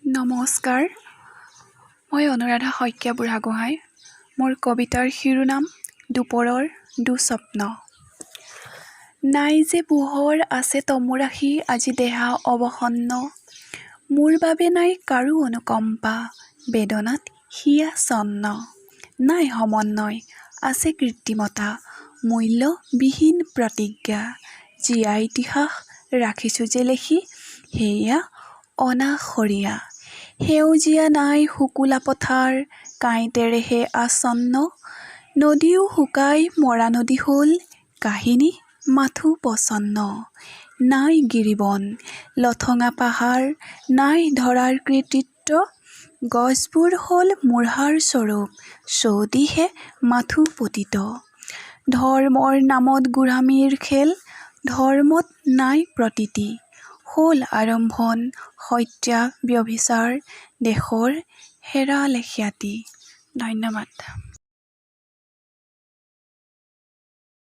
নমস্কাৰ, মই অনুৰাধা শইকীয়া বুঢ়াগোহাঁই। মোৰ কবিতাৰ শিৰোনাম দুপৰৰ দুস্বপ্ন। নাই যে পোহৰ, আছে তমোৰাশি, আজি দেহা অৱসন্ন। মোৰ বাবে নাই কাৰো অনুকম্পা, বেদনাত হিয়া ছন্ন। নাই সমন্বয়, আছে কৃত্ৰিমতা, মূল্যবিহীন প্ৰতিজ্ঞা। জীয়া ইতিহাস ৰাখিছোঁ যে লেখি, সেয়া অনাখৰীয়া। সেউজীয়া নাই শুকুলা পথাৰ, কাঁইটেৰেহে আচ্ছন্ন। নদীও শুকাই মৰা নদী হ'ল, কাহিনী মাথো প্ৰচ্ছন্ন। নাই গিৰিবন, লঠঙা পাহাৰ, নাই ধৰাৰ কৃতিত্ব। গছবোৰ হ'ল মূঢ়াৰ স্বৰূপ, চৌদিশে মাথো পতিত। ধৰ্মৰ নামত গোড়ামীৰ খেল, ধৰ্মত নাই প্ৰতীতি। হ'ল আৰম্ভণ হত্যা ব্যভিচাৰ, দেশৰ হেৰালে খ্যাতি। ধন্যবাদ।